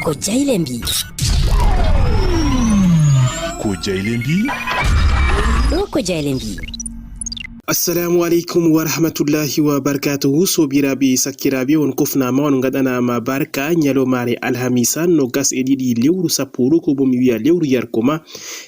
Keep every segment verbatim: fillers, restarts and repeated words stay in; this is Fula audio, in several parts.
Ko jayle mbi. Ko jayle mbi. Ɗo ko jayle mbi. Assalamu aleykum wa rahmatullahi wa barakatuhu. Sobiraɓe sakkiraɓe, on kofnama, on gaɗanama barka ñalomare alhamisa no gas e ɗiɗi lewru sappo ɗo, ko bomi wiya lewru yarkoma.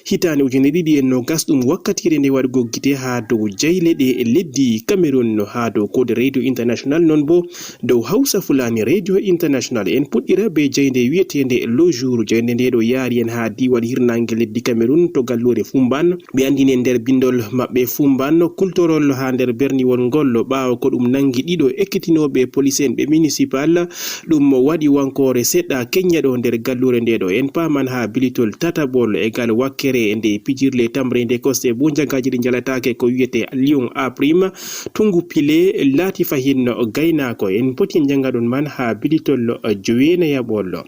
Hitaande ujunere ɗiɗi e nogas ɗum wakkatire nde waɗugol gite haa dow jayle ɗe leddi Cameroun, haa dow Code Radio International, non bo dow Hausa Fulani Radio International. En puɗɗira be jaynde wi'eteende Le Jour. Jaynde nde ɗo yaari en haa diiwal hirnaange leddi Cameroun to galluure Fumban. Ɓe anndini en nder bindol maɓɓe Fumban kultorol haa nder berniwol ngol ɓaawo ko ɗum nanngi ɗiɗo ekkitinooɓe polis en ɓe municipal. Ɗum waɗi wankoore seɗɗa keñña ɗo nder galluure nde ɗo. En paaman haa bilitol tataɓol e gal wakkere nde pijirle tamre nde kosɗe bo njagaaji ɗi njalataake ko wiyete Lion A Prime, tungu pile laati fahin gaynaako. En poti en njannga ɗon man haa bilitol joweenayaɓol.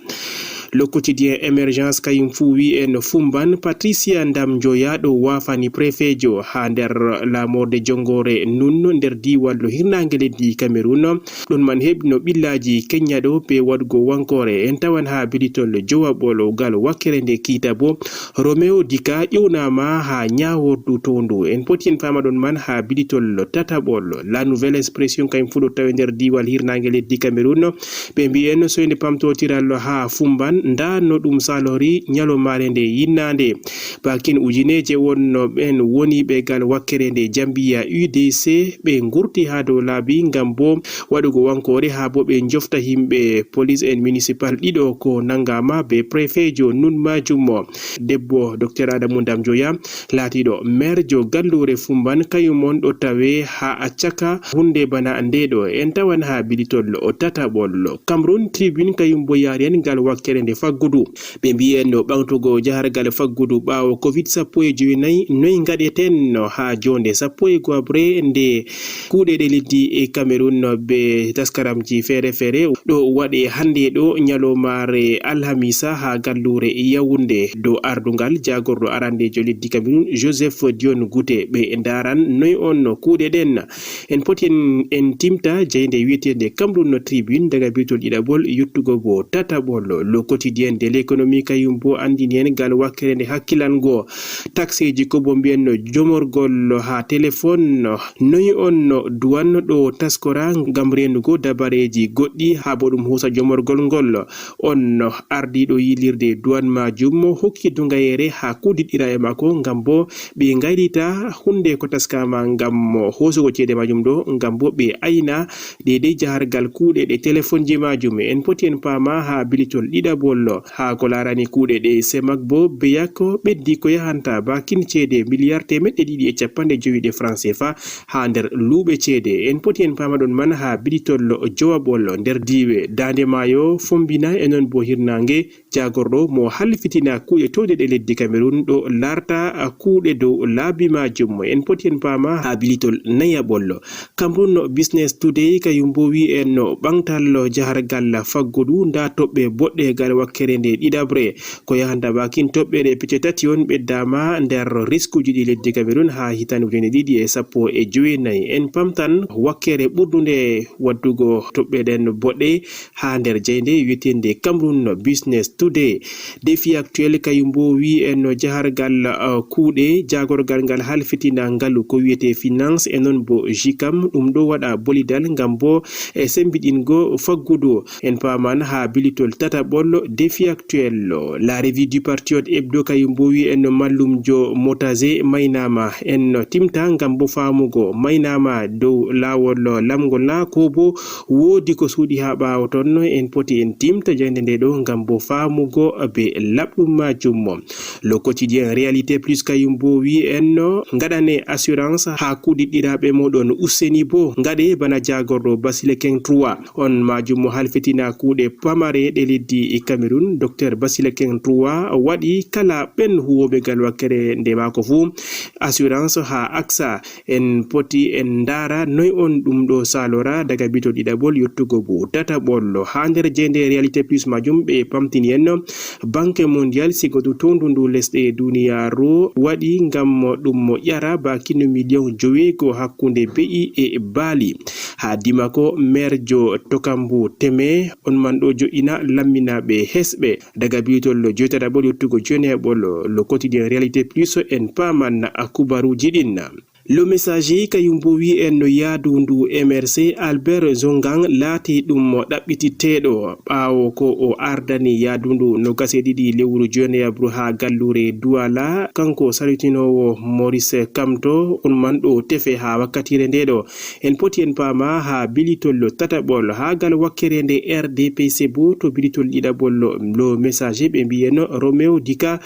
Le Quotidien Émergence kayum fuu wi'i en Fumban, Patricia Ndam Njoya ɗo waafani prefejo haa nder laamorde jongoore nun nder diiwal no hirnaange leddi Cameroun. Ɗon man heɓi no ɓillaaji keñña ɗo be waɗugo wankoore. En tawan haa bilitol jowaɓol gal wakkere nde kiita bo Romeo Dika ƴewnama haa ñaawordu towndu. En poti en paama ɗon man haa bilitol tataɓol. La Nouvelle Expression kayum fuu ɗo tawe nder diiwal hirnaange leddi Cameroun. Ɓe mbi'i en soyde pamtotiral haa Fumban, nda no ɗum salori ñalomare nde yinnaande. Bakin ujineeje wonno ɓen woni ɓe gal wakkere nde Jambiya U D C ɓe ngurti haa dow laabi ngam bo waɗugo wankoore haa bo ɓe njofta himɓe polis en municipal ɗiɗo ko nangama be prefejo nun majum mo. Debbo Docteur Adamu Ndam Joya laatiiɗo maire jo galluure Fumban kayum on ɗo tawe haa accaka hunde bana nde ɗo. En tawan haa bilitol o tataɓol. Cameroun Tribune kayum bo yaari en ngal wakkere nde faggudu. Ɓe mbi'i en no ɓamtugo jahargal faggudu ɓaawo covid sappo e jowenayi, noy ngaɗeten no haa jonde sappo e go'aɓre nde kuuɗe ɗe leddi e Cameroun be taskaramji feere-feere. Ɗo waɗe hande ɗo ñalomare alhamisa haa galluure Yaoundé dow ardungal jaagorɗo arandejo leddi Cameroun, Joseph Dion Gouté. Ɓe ndaran noy on no kuuɗe ɗen. En poti en, en timta jaynde wi'eteende Cameroun no Tribune daga bitol ɗiɗaɓol yottugo bo tataɓol. Le Quotidien de l'Économie kayum bo andini en gal wakkere nde hakkilango taxeji ko bo mbi'en no jomorgol haa téléphone. Noy on no duwan ɗo taskora ngam renugo dabareji goɗɗi haa bo ɗum husa jomorgol ngol. On no ardiɗo yilirde duwan majum mo hokki dungayere haa kudiɗɗira e makko ngam bo ɓe ngaylita hunde ko taskama ngam hoosugo ceede majum ɗo, ngam bo ɓe ayna deydey jahargal kuuɗe ɗe telefonji majum. En poti en paama haa bilitol ɗiɗaɓol haa ko laarani kuuɗe ɗe Semak bo Beyako ɓeddi ko yahanta bakin ceede miliyar teemeɗɗe ɗiɗi e capanɗe jowi ɗe franc C F A haa nder luuɓe ceede. En poti en paama ɗon man haa bilitol jowaɓol nder diiwe Daande Maayo, Fombina e non bo hirnaange. Jaagorɗo mo halfitina kuuɗe towɗe ɗe leddi Cameroun ɗo larta kuuɗe dow laabi majum. En poti en paama haa bilitol nayaɓol. Cameroun Business Today kayum bo wi'i en no ɓamtal jahargal faggudu nda toɓɓe boɗɗe gal wakkere nde ɗiɗaɓre. Ko yahanta bakin toɓɓe ɗe pecce tati on ɓeddama nder riskuji ɗi leddi Cameroun haa hitande ujine ɗiɗi e sappo e jowenayi. En pamtan wakkere ɓurdunde waddugo toɓɓe ɗen boɗɗe haa nder jaynde wi'eteende Cameroun Business Today. Défi Actuel kayum bo wi'i en no jahargal, uh, kuuɗe jaagorgal ngal halfitina ngalu ko wi'ete finance e non bo jikam, ɗum ɗo waɗa bolidal ngam bo e sembiɗingo faggudu. En paaman haa bilitol tataɓol Défi Actuel. La Revue du Patriote Hebdo kayum bo wi'i en no mallumjo Motaze maynama. En no timta ngam bo faamugo maynama dow laawol lamgol na ko bo woodi ko suuɗi haa ɓaawo ton. En poti en timta jaynde nde ɗo ngam bo faamugo be laɓɗum majum. Le Quotidien Réalité Plus kayum bo wi'i en no ngaɗane assurance haa kuuɗiɗɗiraaɓe moɗon. Useni bo ngaɗe bana jaagorɗo Basile King trois. On majum mo halfitina kuuɗe pamare ɗe leddi Cameroun, Docteur Basile King trois waɗi kala ɓen huwooɓe gal wakkere nde maako fuu assurance haa A C S A. En poti en ndaara noy on ɗum ɗo saalora daga bito ɗiɗaɓol yottugo bo tataɓol. Haa nder jeynde Réalité Plus majum ɓe pamtini en no Banque Mondiale, sigodu towndundu lesɗe duniyaaru, waɗi ngam ɗum mo ƴara baakino miliyon joweego hakkunde be'i e baali. Haa Dimako, maire jo Tokambu Teme, on man ɗo jo'ina lamminaaɓe hesɓe. Daga biitol joytata ɓol yottugo joneeɓol, le quotidien Réalité Plus en paaman a kubaruuji ɗin. Le Messager kayum bo wi'i en no yaadu ndu M R C Albert Zongang laati ɗum ɗaɓɓititteeɗo ɓaawo ko o ardani yaadu ndu no gase ɗiɗi lewru joneeɓru haa galluure Douala. Kanko salitinoowo Maurice Kamto on man ɗo tefe haa wakkatiire nde ɗo. En poti en paama haa bilitol tataɓol haa gal wakkere nde R D P C bo to bilitol ɗiɗaɓol Le Messager ɓe mbi'en Roméo Dika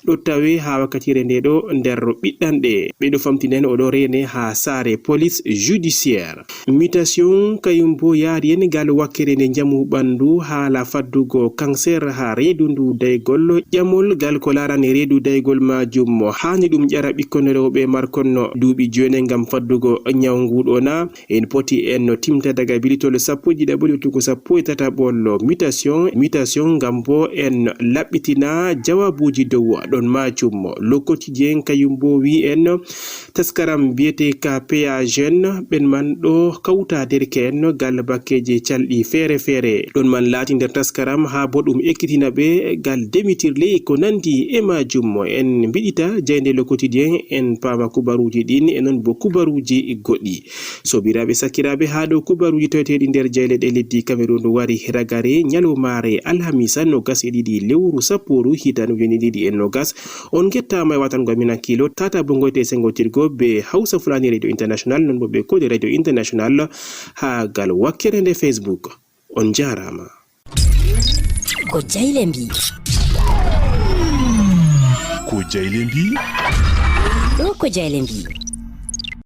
ɗo tawe haa wakkatiire nde ɗo nder ɓiɗɗanɗe. Ɓe ɗo famtinen o ɗo reene haa saare police judiciaire. Mutation kayum bo yaari en gal wakkere nde njamu ɓandu haala faddugo cancer haa reedu ndu daygol. Ƴamol gal ko laarani reedu daygol majum mo haani ɗum ƴara ɓikkon rewɓe markon no duuɓi joone ngam faddugo nyaw ngu ɗo na? En poti en no timta daga bilitol sappo e ɗiɗaɓol yottugo sappo e tataɓol mutation, mutation ngam bo en laɓɓitina jawabuuji dow ɗon majum. Le Quotidien kayum bo wi en taskaram biyete ka P A G N ɓen man ɗo kawta derke'en gal bakkeje calɗi feere feere. Ɗon man laati nder taskaram haa bo ɗum ekkitina ɓe gal demitirle ko nandi e majum. En mbiɗita jaynde Le Quotidien en paama kubaruuji ɗin e non bo kubaruuji goɗɗi. Sobiraaɓe sakkiraaɓe, haa ɗo kubaruuji toweteeɗi nder jayleɗe leddi Cameroun wari ragare nyalomaare alhamisa nogas e ɗiɗi lewru sapporu hitan ujine ɗiɗi e nogas. On ngettaama e watango amin hakkilo, tata bo ngoyte e sengotirgo be Hausa Fulani Radio International, non bo be Kode Radio International haa gal wakkere nde Facebook. On jaaraama. Ko jayle mbi. Ko jayle mbi. Ɗo ko jayle mbi.